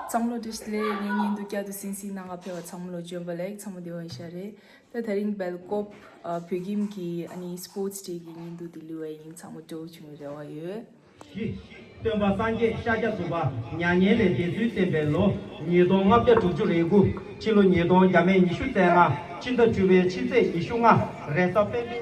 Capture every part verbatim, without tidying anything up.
ཚང་མ་ལོ་བཀྲ་ཤིས་བདེ་ལེགས། ངའི་བརྙན་ཐུང་བསྐྱར་དུ་གསན་གཟིགས་གནང་ག་ཕེབས་པ་ཚང་མ་ལོ་བྱོན་པ་ལེགས། ཚང་མ་བདེ་པོ་ཡིན་ཤག་རེད། ད་དེ་རིང་སྦེལ་ཀོབ་ཨ་བོད་ཁྱིམ་གྱི་ཨ་ནི་སྤོར་ཊི་ཌེ་གི་བརྙན་ཐུང་དེ་ལུས་པ་ཡིན། ཚང་མ་སྤྲོ་པོ་བྱུང་བའི་རེ་བ་ཡོད། བཞི། སྟོན་པ་སངས་རྒྱས་ཤཱཀྱ་ཐུབ་པ་མྱ་ངན་ལས་འདས་ཚུལ་བསྟན་པའི་ལོ་ཉིས་སྟོང་ལྔ་བརྒྱ་དྲུག་ཅུ་རེ་དགུ། ཕྱི་ལོ་ཉིས་སྟོང་བརྒྱ་མེད་ཉི་ཤུ་རྩ་ལྔ། ཕྱི་ཟླ་བཅུ་པའི་ཕྱི་ཚེས་ཉི་ཤུ་ལྔ། རེས་གཟའ་སྤེན་པའི།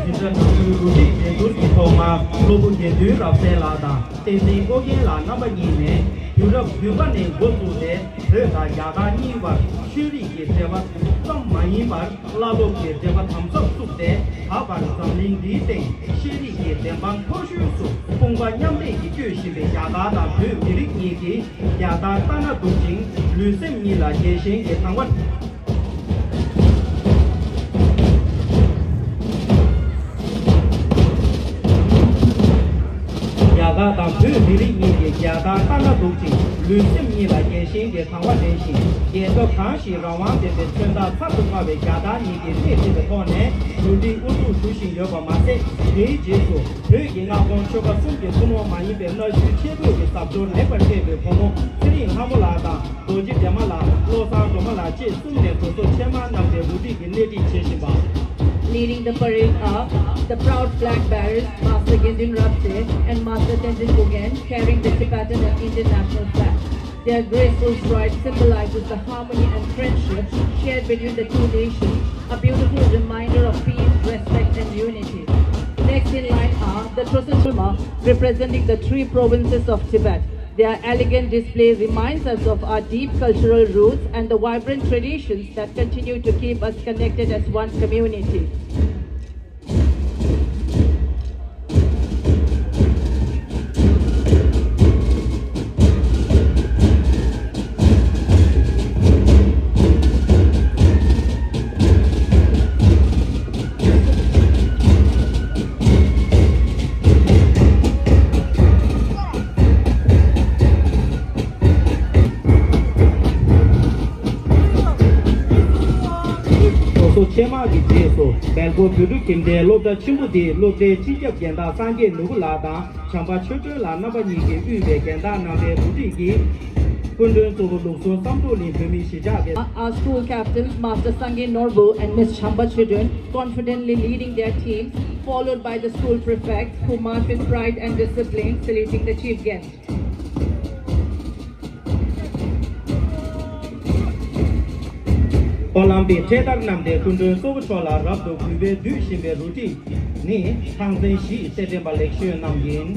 འཛིན་གྲྭ་ནང་ཁུལ་རུ་སྒྲིག་འགྲན་བསྡུར་གྱི་ཐོག་མར་སློབ་བུ་དགེ་འདུན་རབ་གསལ་ལགས་དང་བསྟན་འཛིན་ཨོ་རྒྱན་ལགས་རྣམ་པ་གཉིས་ནས། དུས་རབས་བདུན་པ་ནས་འགོ་བཙུགས་ཏེ་བོད་དང་རྒྱ་གར་གཉིས་བར་ཆོས་རིག་གི་འབྲེལ་བ་ཙམ་མ་ཡིན་པར། བླ་སློབ་ཀྱི་འབྲེལ་བ་དམ་ཟབ་བཙུགས་ཏེ། ད་བར་འཛམ་གླིང་འདིའི་སྟེང་ཤེས་རིག་གི་བདེན་དཔང་མཐོ་ཤོས་སུ་དཔུང་པ་མཉམ་འདེགས་ཀྱིས་སྐྱོད་བཞིན་པའི་རྒྱ་གར་དང་བོད་མི་རིགས་གཉིས་ཀྱིས་རྒྱལ་དར་ལྟ་ན་སྡུག་ཅིང་ལུས་སེམས་གཉིས་ལ་རྒྱལ་ཞེན་གྱི་དང་བ། རྒྱ་གར་དང་བོད་མི་རིགས་གཉིས་ཀྱི་རྒྱལ་དར་ལྟ་ན་སྡུག་ཅིང་ལུས་སེམས་གཉིས་ལ་རྒྱལ་ཞེན་གྱི་དང་བ་འདྲེན་ཞིང་། རྒྱལ་ཁབ་གང་ཞིག་རང་དབང་ལྡན་པའི་མཚོན་རྟགས་མཚར་དུ་དམའ་བའི་རྒྱལ་དར་གཉིས་ཀྱིས་སྣེ་ཁྲིད་པའི་ཐོག་ནས་རུ་སྒྲིག་དབུ་འཛུགས་ཞུ་བཞིན་ཡོད་པ་མ་ཟད། དེའི་རྗེས་སུ་བོད་ཀྱི་མངའ་ཁོངས་ཆོལ་ཁ་གསུམ་གྱི་ཐུན་མོང་མ་ཡིན་པའི་གནའ་ཤུལ་ཆེ་བོད་ཀྱི་ཟབ་སྦྱོར་ལེགས་པར་སྤེལ་བའི་བུ་མོ་ཚེ་རིང་ལྷ་མོ་ལགས་དང་། རྡོ་རྗེ་སྒྲོལ་མ་ལགས། བློ་བཟང་སྒྲོལ་མ་ལགས་བཅས་གསུམ་ནས་དྲུང་འཚོ་ཆེན་མོ་རྣམས་ཀྱིས་རུ་སྒྲིག་གི་སྣེ་ཁྲིད་བྱེད་བཞིན་པ། Leading the parade are the proud flag bearers, Master Gendun Rabse and Master Tenzin Ugyen, carrying the Tibetan and Indian national flag. Their graceful stride symbolizes the harmony and friendship shared between the two nations, a beautiful reminder of peace, respect, and unity. Next in line are the Trosen Chulma, representing the three provinces of Tibet. Their elegant display reminds us of our deep cultural roots and the vibrant traditions that continue to keep us connected as one community. དྲུང་འཚོ་ཆེན་མོ་གི་རྗེས་སུ་སྦེལ་ཀོབ་བོད་ཕྲུག་ཁྱིམ་སྡེའི་སློབ་གྲྭ་ཆེན་པོ་འདིའི་སློབ་གྲྭའི་སྤྱི་ཁྱབ་རྒན་བདག་སངས་རྒྱས་ནོར་བུ་ལགས་དང་། བྱམས་པ་ཆོས་སྒྲོན་ལགས་རྣམ་པ་གཉིས་ཀྱིས་དབུས་པའི་རྒན་བདག་རྣམ་པའི་རུ་སྒྲིག་གིས། སྐུ་མགྲོན་གཙོ་བོ་ལུགས་སྲོལ་བསམ་གྲུབ་གླིང་བོད་མིའི་གཞིས་ཆགས་ཀྱི། Our school captains, Master Sangye Norbu and Miss Chamba Chudun, confidently leading their teams, followed by the school prefects, who march with pride and discipline, saluting the chief guest. ཨོ་ལམ་པིག་འཕྲེད་དར་བསྣམས་ཏེ་སྐུ་མགྲོན་གཙོ་བོ་མཆོག་ལ་རབ་ཏུ་གུས་པས་འདུད་བཞིན་པའི་རུ་སྒྲིག་ནི་ཁང་ཚན་བཞིའི་རྩེད་འགྲན་པ་ལེགས་ཤོས་རྣམས་ཡིན།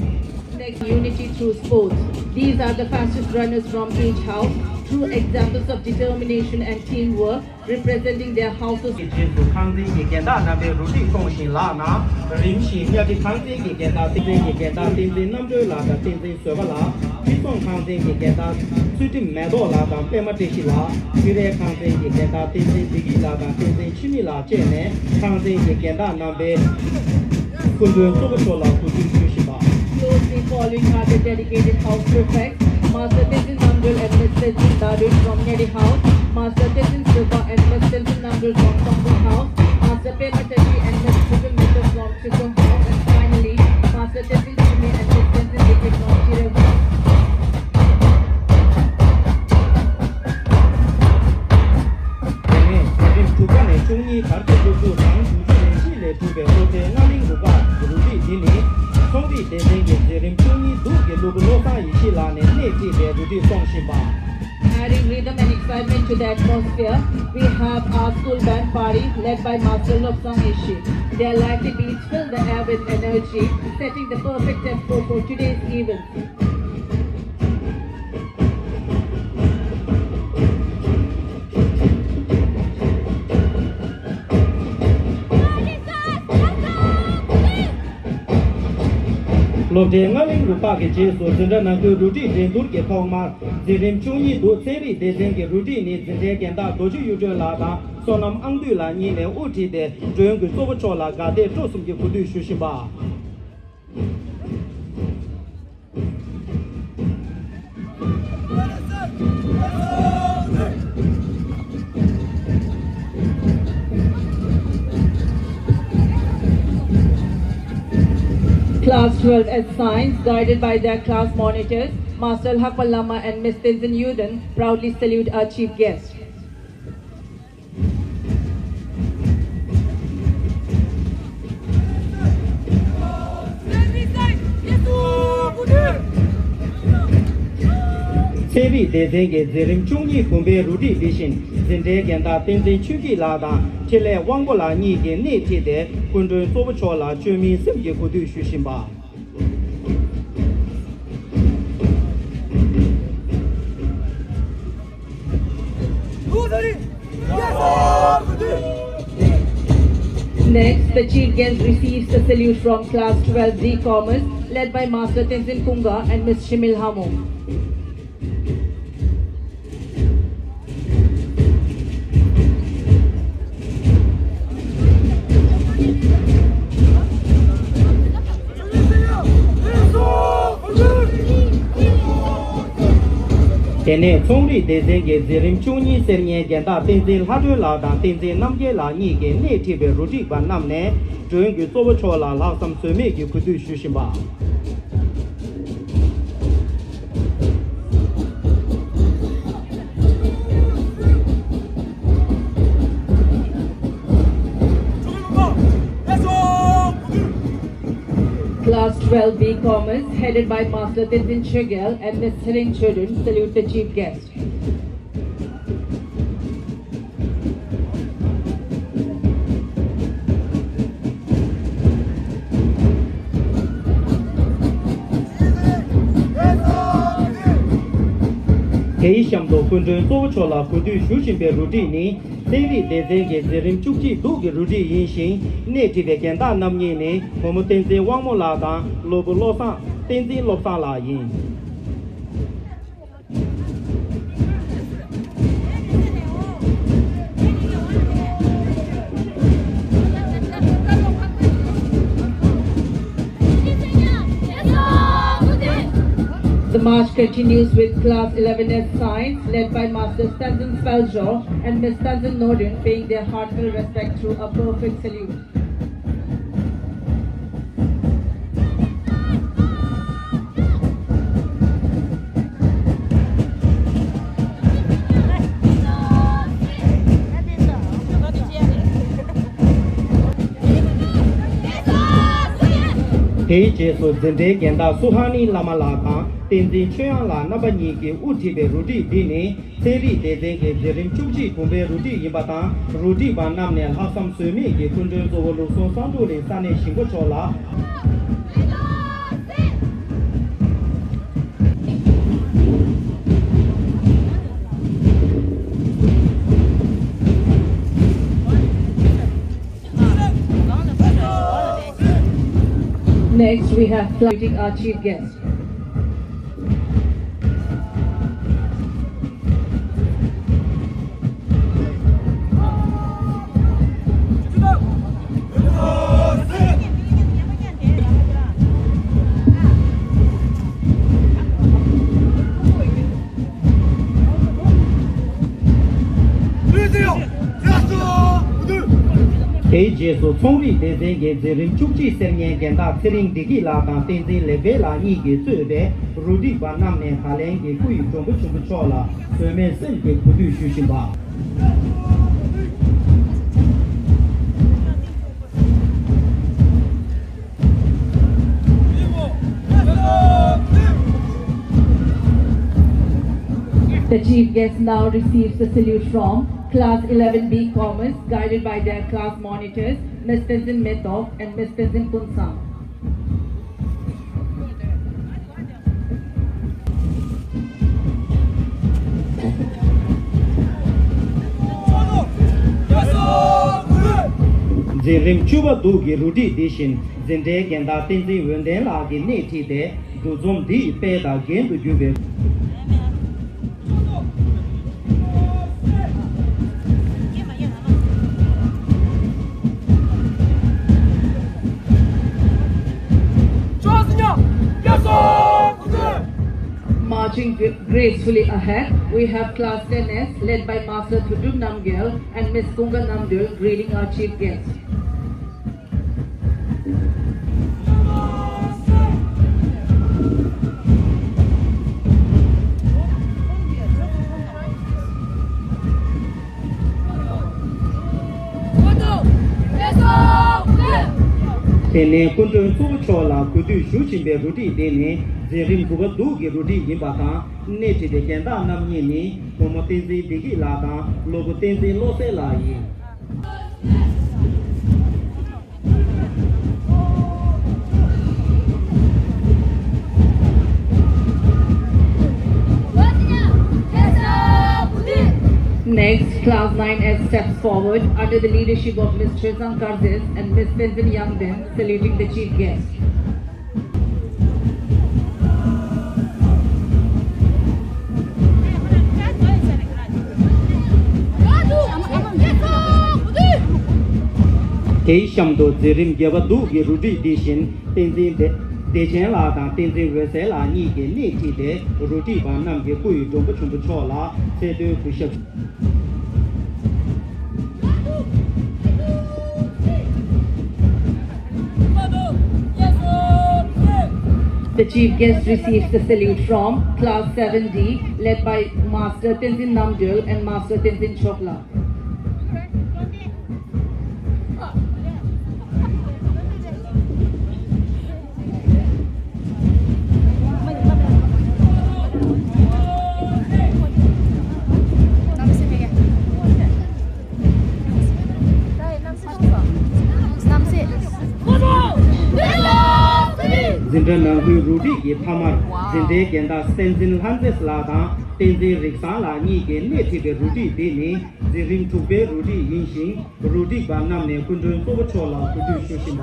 Next, unity through sports. These are the fastest runners from each house, true examples of determination and teamwork, representing their houses. གི་རྗེས་སུ་ཁང་ཚན་གྱི་རྒན་བདག་རྣམ་པས་རུ་སྒྲིག་གཏོང་བཞིན་ལགས་ན། རིམ་བཞིན་གཉའ་ཁྲི་ཁང་ཚན་གྱི་རྒན་བདག་བསྟན་འཛིན་གྱི་རྒན་བདག་བསྟན་འཛིན་རྣམ་གྲོལ་ལགས་དང་བསྟན་འཛིན་བཟོད་པ་ལགས། ཁྲི་སྲོང་ཁང་ཚན་གྱི་རྒན་བདག་ཚུལ་ཁྲིམས་མེ་ཏོག་ལགས་དང་པད་མ་བཀྲ་ཤིས་ལགས། ཕུ་རེ་ཁང་ཚན་གྱི་རྒན་བདག་བསྟན་འཛིན་བདེ་སྐྱིད་ལགས་དང་བསྟན་འཛིན་འཆི་མེད་ལགས་བཅས་ནས་ཁང་ཚན་གྱི་རྒན་བདག་རྣམ་པའི། སྐུ་མགྲོན་གཙོ་བོ་མཆོག་ལ་གོ་སྒྲིག་ཞུ་བཞིན་པ། Closely following are the dedicated house prefects, Master Tenzin Namdul and Miss Tenzin Dadun from Nyeri House, Master Tenzin Silva and Miss Tenzin Namdul from Tongpung House, Master Pema Techi and Miss Chukun Mittal from Chukun House, and finally, Master Tenzin Chimi and Miss Tenzin Dikri from Chirel House. དེ་ནས་འཛིན་རིམ་དྲུག་པ་ནས་བཅུ་གཉིས་བར་གྱི་སློབ་ཕྲུག་གྲངས་དགུ་བཅུ་རེ་གཅིག་ལས་གྲུབ་པའི་སློབ་གྲྭའི་སྔ་གླིང་རུ་ཁག་གི་རུ་སྒྲིག་འདི་ནི་ཚོང་རིག་སྡེ་ཚན་གྱི་འཛིན་རིམ་བཅུ་གཉིས་འདུག་གི་སློབ་བུ་བློ་བཟང་ཡེ་ཤེས་ལགས་ནས་སྣེ་ཁྲིད་པའི་རུ་སྒྲིག་གཏོང་བཞིན་པ། Adding rhythm and excitement to the atmosphere, we have our school band party led by Master Lobsang Yeshi. Their lively beats fill the air with energy, setting the perfect tempo for today's event. སློབ་གྲྭའི་སྔ་གླིང་རུ་ཁག་གི་རྗེས་སུ་འཛིན་གྲྭ་ནང་ཁུལ་རུ་སྒྲིག་འགྲན་བསྡུར་གྱི་ཐོག་མར་འཛིན་རིམ་བཅུ་གཉིས་འདུག་ཚན་རིག་སྡེ་ཚན་གྱི་རུ་སྒྲིག་ནི་འཛིན་གྲྭའི་རྒན་བདག་རྡོ་རྗེ་གཡུ་སྒྲོན་ལགས་དང་བསོད་ནམས་ཨང་འདུས་ལགས་གཉིས་ནས་དབུ་ཁྲིད་དེ་མགྲོན་གྱི་གཙོ་བོ་མཆོག་ལ་དགའ་དད་སྤྲོ་གསུམ་གྱིས་གུས་འདུད་ཞུ་བཞིན་པ། Class twelve S Science, guided by their class monitors, Master Lhakpa Lama and Miss Tenzin Yuden, proudly salute our chief guest. ཚན་རིག་སྡེ་ཚན་གྱི་འཛིན་རིམ་བཅུ་གཉིས་བུམ་པའི་རུ་སྒྲིག་འདི་བཞིན་འཛིན་གྲྭའི་རྒན་བདག་བསྟན་འཛིན་ཆོས་སྐྱིད་ལགས་དང་འཕྲིན་ལས་དབང་པོ་ལགས་གཉིས་ཀྱིས་སྣེ་ཁྲིད་དེ་སྐུ་མགྲོན་གཙོ་བོ་མཆོག་ལ་བཅོས་མིན་སེམས་ཀྱི་གུས་འདུད་ཞུ་བཞིན་པ། Next, the chief guest receives the salute from Class twelve D Commerce, led by Master Tenzin Kunga and Miss Shimil Hamo. དེ་ནས་ཚོང་རིག་སྡེ་ཚན་གྱི་འཛིན་རིམ་བཅུ་གཉིས་གསེར་ཉའི་རྒན་བདག་བསྟན་འཛིན་ལྷ་སྒྲོན་ལགས་དང་བསྟན་འཛིན་རྣམ་རྒྱལ་ལགས་གཉིས་ཀྱིས་སྣེ་ཁྲིད་པའི་རུ་སྒྲིག་པ་རྣམས་ནས་མགྲོན་གྱི་གཙོ་བོ་མཆོག་ལ་ལྷག་བསམ་ཟོལ་མེད་ཀྱི་གུས་འདུད་ཞུ་བཞིན་པ། Class twelve B Commerce, headed by Master Tenzin Chögyal and Miss Helen Chodun, salute the chief guest. དེའི་གཤམ་དུ་སྐུ་མགྲོན་གཙོ་བོ་མཆོག་ལ་གུས་འདུད་ཞུ་བཞིན་པའི་རུ་སྒྲིག་ནི། ཚན་རིག་སྡེ་ཚན་གྱི་འཛིན་རིམ་བཅུ་གཅིག་འདུག་གི་རུ་སྒྲིག་ཡིན་ཞིང་། སྣེ་ཁྲིད་པའི་རྒན་བདག་རྣམ་གཉིས་ནི་བུ་མོ་བསྟན་འཛིན་དབང་མོ་ལགས་དང་སློབ་བུ་བློ་བཟང་བསྟན་འཛིན་བློ་བཟང་ལགས་ཡིན། The march continues with Class eleven S Science, led by Master Stanzen Speljo and Miss Stanzen Nordin, paying their heartfelt respect through a perfect salute. དེའི་རྗེས་སུ་འཛིན་གྲྭའི་རྒན་བདག་སུ་ཧ་ནི་བླ་མ་ལགས་དང་བསྟན་འཛིན་ཆོས་དབྱངས་ལགས་རྣམ་པ་གཉིས་ཀྱིས་དབུ་ཁྲིད་པའི་རུ་སྒྲིག་འདི་ནི། ཚན་རིག་སྡེ་ཚན་གྱི་འཛིན་རིམ་བཅུ་གཅིག་བུམ་པའི་རུ་སྒྲིག་ཡིན་པ་དང་། རུ་སྒྲིག་པ་རྣམས་ནས་ལྷག་བསམ་ཟོལ་མེད་ཀྱིས་སྐུ་མགྲོན་གཙོ་བོ་ལུགས་སྲོལ་བསམ་གྲུབ་གླིང་ས་གནས་གཞིས་འགོ་མཆོག་ལ། Next, we have saluting our chief guest. རྗེས་སུ་ཚོང་རིག་སྡེ་ཚན་གྱི་འཛིན་རིམ་བཅུ་གཅིག་སེར་ཉའི་འགན་བདག་ཚེ་རིང་བདེ་སྐྱིད་ལགས་དང་བསྟན་འཛིན་ལེགས་འཕེལ་ལགས་གཉིས་ཀྱིས་གཙོས་པའི་རུ་སྒྲིག་པ་རྣམས་ནས་ད་ལན་གྱི་སྐུ་ཡི་མགྲོན་པོ་ཆེན་པོ་མཆོག་ལ་བཟོད་མེད་སེམས་ཀྱིས་གུས་འདུད་ཞུ་བཞིན་པ། The chief guest now receives the salute from Class eleven B Commerce, guided by their class monitors, Miss Tenzin Methof and Miss Tenzin Punsang. འཛིན་རིམ་བཅུ་པ་འདུག་གི་རུ་སྒྲིག་འདི་བཞིན་འཛིན་གྲྭའི་འགན་བདག་བསྟན་འཛིན་འོད་ལྡན་ལགས་ཀྱིས་སྣེ་ཁྲིད་དེ་འདུ་འཛོམས་འདི་ཡི་དཔལ་དང་རྒྱན་དུ་གྱུར་པའི། Marching gra- gracefully ahead, we have Class ten S, led by Master Thudrup Namgyal and Miss Kunga Namdul, greeting our chief guest. དེ་ནས་སྐུ་མགྲོན་གཙོ་བོ་མཆོག་ལ་གུས་འདུད་ཞུ་བཞིན་པའི་རུ་སྒྲིག་འདི་ནི་འཛིན་རིམ་དགུ་པ་འདུག་གི་རུ་སྒྲིག་ཡིན་པ་དང་། སྣེ་ཁྲིད་པའི་འགན་བདག་རྣམ་གཉིས་ནི་བུ་མོ་བསྟན་འཛིན་བདེ་སྐྱིད་ལགས་དང་སློབ་བུ་བསྟན་འཛིན་བློ་གསལ་ལགས་ཡིན། Next, Class nine S steps forward under the leadership of Miss Chesang Karzis and Miss Tenzin Yangden, saluting the chief guest. དེའི་གཤམ་དུ་འཛིན་རིམ་བརྒྱད་པ་འདུག་གི་རུ་སྒྲིག་འདི་བཞིན་བསྟན་འཛིན་བདེ་བདེ་ཆེན་ལགས་དང་བསྟན་འཛིན་འོད་ཟེར་ལགས་གཉིས་ཀྱིས་སྣེ་ཁྲིད་དེ་རུ་སྒྲིག་པ་རྣམས་ཀྱི་སྐུ་ཡི་མགྲོན་པོ་ཆེན་པོ་མཆོག་ལ་ཚེ་མདོའི་གུས་ཞབས། The chief guest receives the salute from Class seven D, led by Master Tenzin Namdul and Master Tenzin Chokla. འཛིན་གྲྭ་ནང་ཁུལ་རུ་སྒྲིག་གི་མཐའ་མར་འཛིན་གྲྭའི་འགན་བདག་བསྟན་འཛིན་ལྷ་མཛེས་ལགས་དང་བསྟན་འཛིན་རིག་བཟང་ལགས་གཉིས་ཀྱིས་སྣེ་ཁྲིད་པའི་རུ་སྒྲིག་འདི་ནི་འཛིན་རིམ་དྲུག་པའི་རུ་སྒྲིག་ཡིན་ཞིང་། རུ་སྒྲིག་པ་རྣམས་ནས་སྐུ་མགྲོན་གཙོ་བོ་མཆོག་ལ་གུས་འདུད་ཞུ་བཞིན་པ།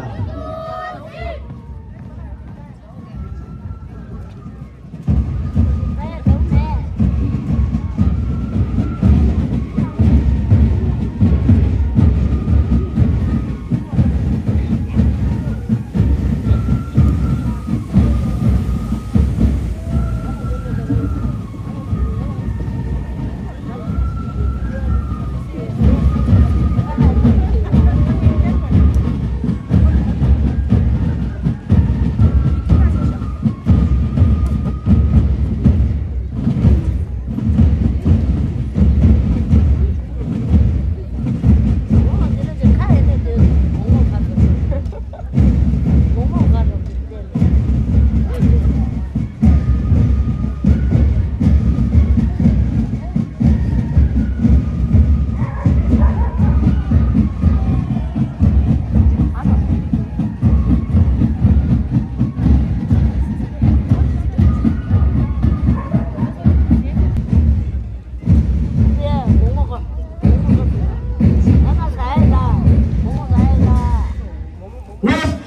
Left,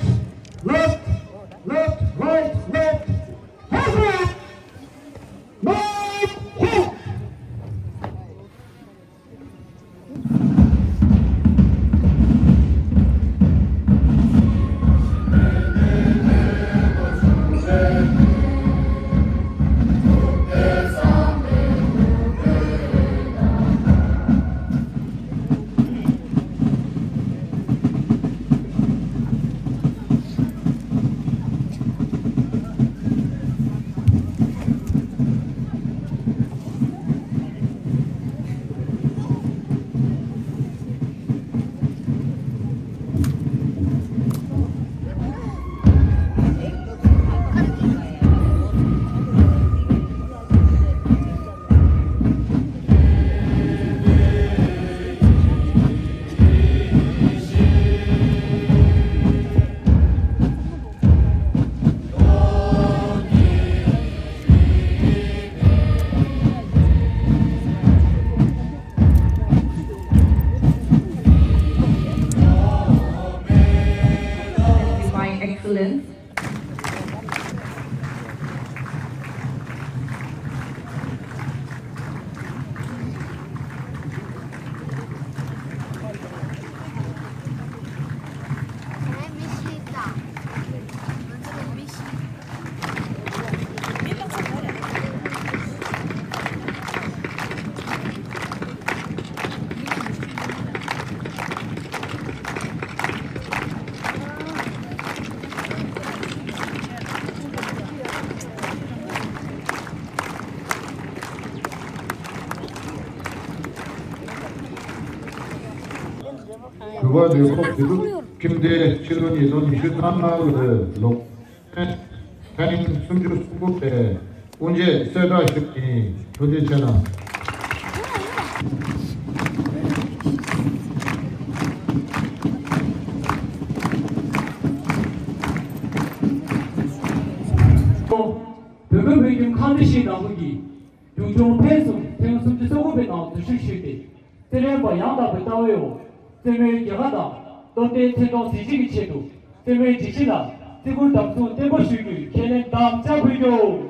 left, left, right, left. Left, right. Left, hook. བ་ལས་ཁོག་དེ་ལུགས་ཁྱིམ་སྡེ་ཕྱི་ལོ་ཉིས་སྟོང་ཉི་ཤུ་རྩ་ལྔ་ལོའི་ལོ། ཐེངས་སུམ་ཅུ་སོ་དགུ་པའི་དབུ་འབྱེད་གསལ་བསྒྲགས་ཞུ་གི་ཡིན། ཐུགས་རྗེ་ཆེ་གནང་། བོད་མི་བོད་ཁྱིམ་ཁམས་བདེ་ཞིང་ནགས་ཚལ་གྱི་གདུང་ཕྱོགས་ཕེབས་བསུ་ཐེངས་སུམ་ཅུ་སོ་དགུ་པའི་ནང་དུ་ཞུགས་ཞུས་ཏེ། སྲིད་བློན་པ་ཡང་དག་པའི་ལྟ་བའི་འོག་བཙུན་མོའི་རྒྱལ་ཁ་དང་སྟོབས་ལྡན་མཚན་མཐོང་གཟི་བརྗིད་ཀྱི་ཆེད་དུ་བཙུན་མོའི་སྒྲིག་གཞི་ལ་བརྩི་བཀུར་དམ་བཟུང་བརྟན་པོ་ཞུ་རྒྱུའི་ཁས་ལེན་དམ་བཅའ་ཕུལ་རྒྱུ།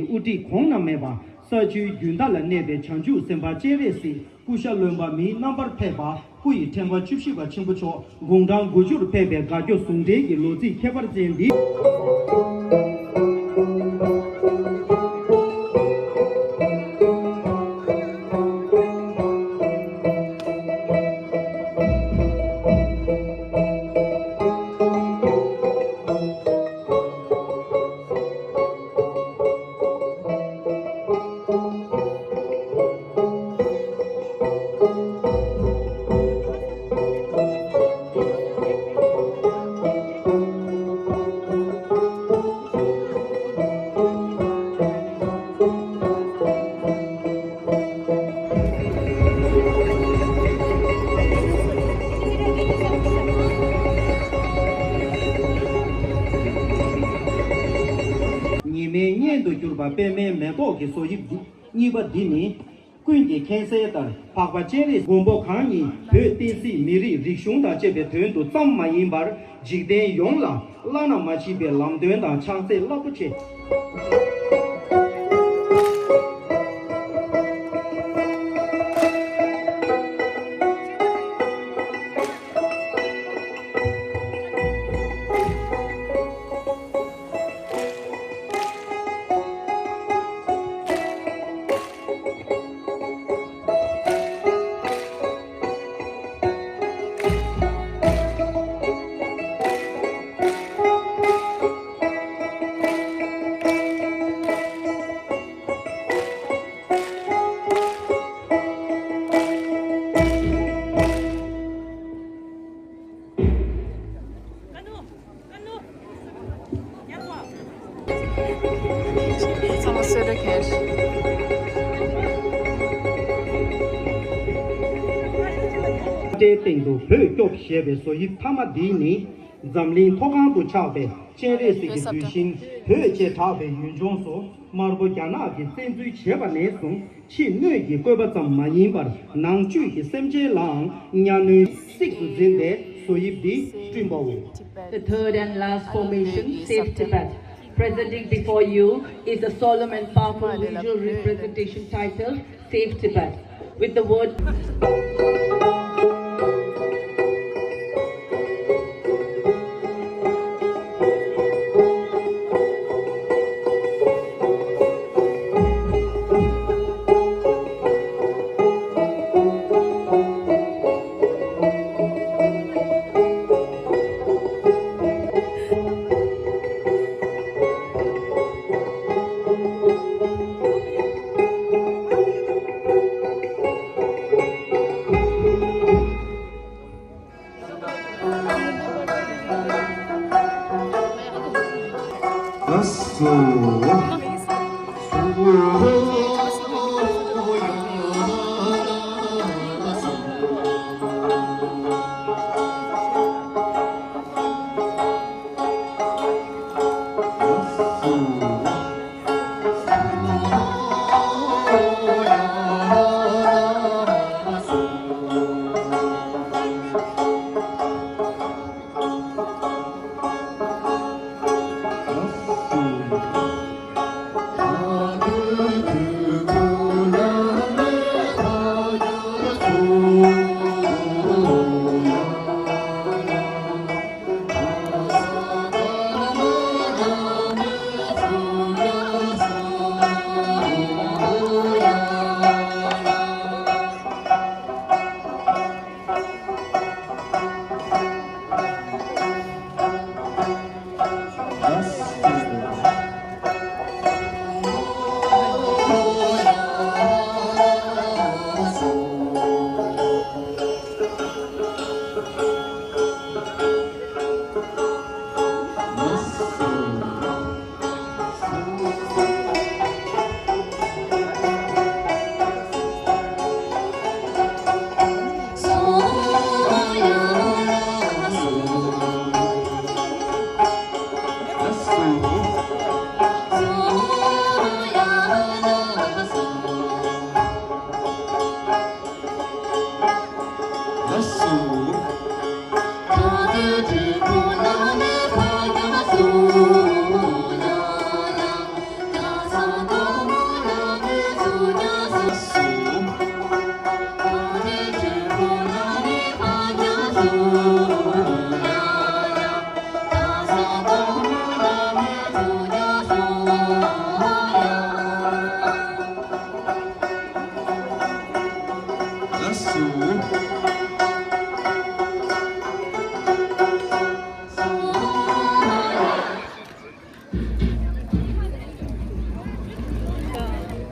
དབུ་ཁྲིད་གོང་ན་མེད་པ། ས་ཆུའི་རྒྱུན་མཐའ་ལ་གནས་པའི་བྱང་ཆུབ་སེམས་དཔའ་སྤྱན་རས་གཟིགས། སྐུ་ཤ་རློན་པ་མིའི་རྣམ་པར་ཕེབས་པ། སྐུ་ཡི་ཕྲེང་བ་བཅུ་བཞི་པ་ཆེན་པོ་མཆོག་དགུང་གྲངས་དགུ་བཅུར་ཕེབས་པའི་དགའ་སྐྱོ་ཟུང་འབྲེལ་གྱི་ལོ་ཚིགས་ཁྱད་པར་ཅན་འདི། ཉི་མའི་གཉེན་དུ་གྱུར་པ་པདྨའི་མེ་ཏོག་གི་བཟོ་དབྱིབས་འདི་གཉིས་པ་འདི་ནི། ཀུན་གྱིས་མཁྱེན་གསལ་ལྟར་འཕགས་པ་སྤྱན་རས་མགོན་པོ་གང་ཉིད་བོད་བསྟན་སྲིད་མི་རིགས་རིག་གཞུང་དང་བཅས་པའི་དོན་དུ་ཙམ་མ་ཡིན་པར། འཇིག་རྟེན་ཡོངས་ལ་བླ་ན་མ་མཆིས་པའི་ལམ་སྟོན་དང་ཕྱག་འཚལ་རླབས་པོ་ཆེ། ཚང་མ་གསོལ་རས་ཁེལ། སྟེང་དུ་བོད་སྐྱོབ་ཞེས་པའི་བཟོ་དབྱིབས་མཐའ་མ་འདིས་ནི། འཛམ་གླིང་མཐོ་སྒང་དུ་ཆགས་པའི་སྤྱན་རས་གཟིགས་ཀྱི་གདུལ་ཞིང་བོད་ཅེས་གྲགས་པའི་ཡུལ་ལྗོངས་སུ། དམར་པོ་རྒྱ་ནག་གིས་བཙན་འཛུལ་བྱས་པ་ནས་བཟུང་། ཕྱི་སྣོད་ཀྱི་བཀོད་པ་ཙམ་མ་ཡིན་པར། ནང་བཅུད་ཀྱི་སེམས་ཅན་ལའང་གཉའ་གནོན་གཟིགས་སུ་འཛིན་པའི་བཟོ་དབྱིབས་འདི་བསྐྲུན་པའོ། The third and last formation, Save Tibet. Presenting before you is a solemn and powerful visual representation titled Save Tibet. With the word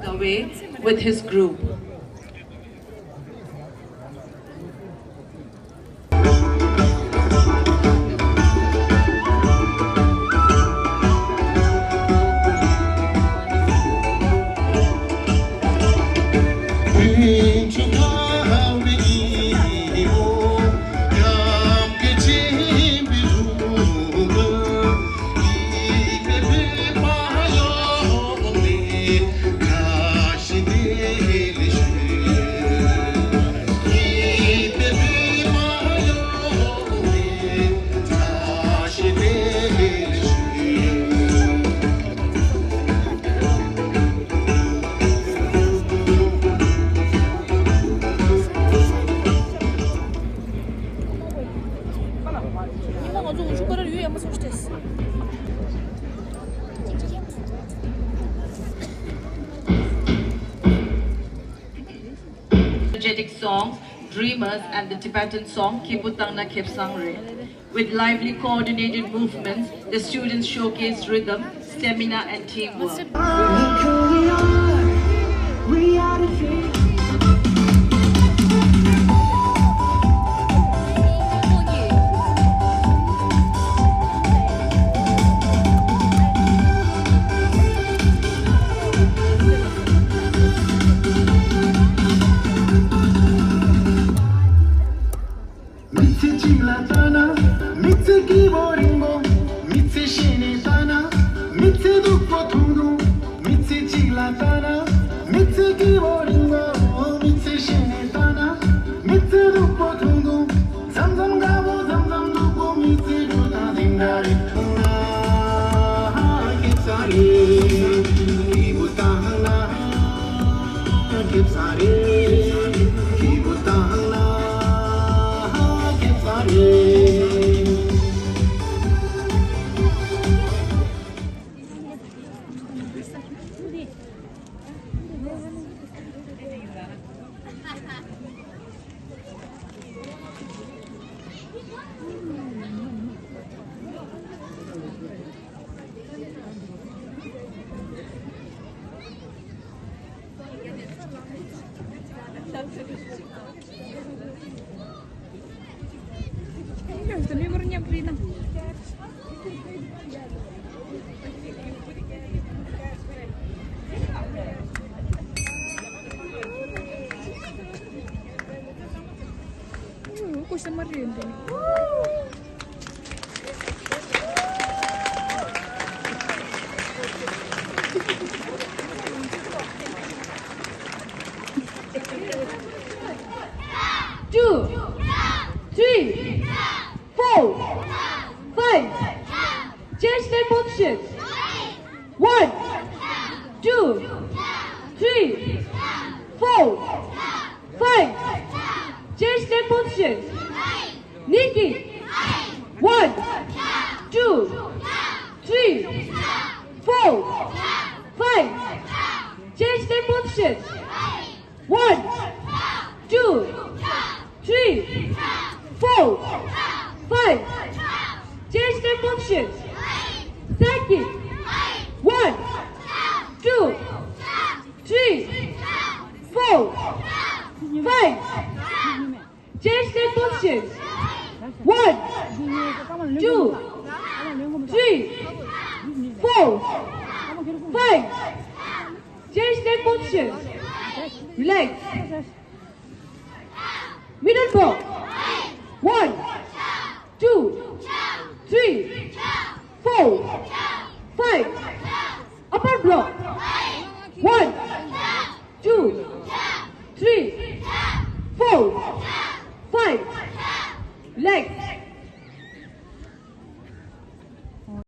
Away with his group. Energetic songs, Dreamers, and the Tibetan song Kibutangna Kepsangre. With lively coordinated movements, the students showcase rhythm, stamina, and teamwork. མི་ཚེ་གཅིག་ལ་ལྟ་ན། མི་ཚེ་སྐྱིད་པོ་རིང་པོ། མི་ཚེ་ཤེས་ནས་ལྟ་ན། མི་ཚེ་སྡུག་པོ་ཐུང་ཐུང་། མི་ཚེ་གཅིག་ལ་ལྟ་ན། མི་ཚེ་སྐྱིད་པོ་རིང་པོ། མི་ཚེ་ཤེས་ནས་ལྟ་ན། མི་ཚེ་སྡུག་པོ་ཐུང་ཐུང་། མཚམས་མཚམས་དགའ་པོ། མཚམས་མཚམས་སྡུག་པོ། མི་ཚེ་འགྲོ་སྟངས་དེ་འདྲ་རེད། སྐྱིད་ས་རེད། སྐྱིད་པོ་བཏང་ན། སྐྱིད་ས་རེད། སྐྱིད་པོ་བཏང་ན། སྐྱིད་ས་རེད། Two, three, four, five. Change their position. One, two, three, four, five. Change their position. Nikki. One, two, three, four, five. Change their position. One, two, three, four, five. Change their position. Second. One, two, three, four, five. Change their position. One, two, three, four, five. Change their position. Relax. Middle block. One, two, three, four, five. Upper block. One, two, three, four, five. Legs.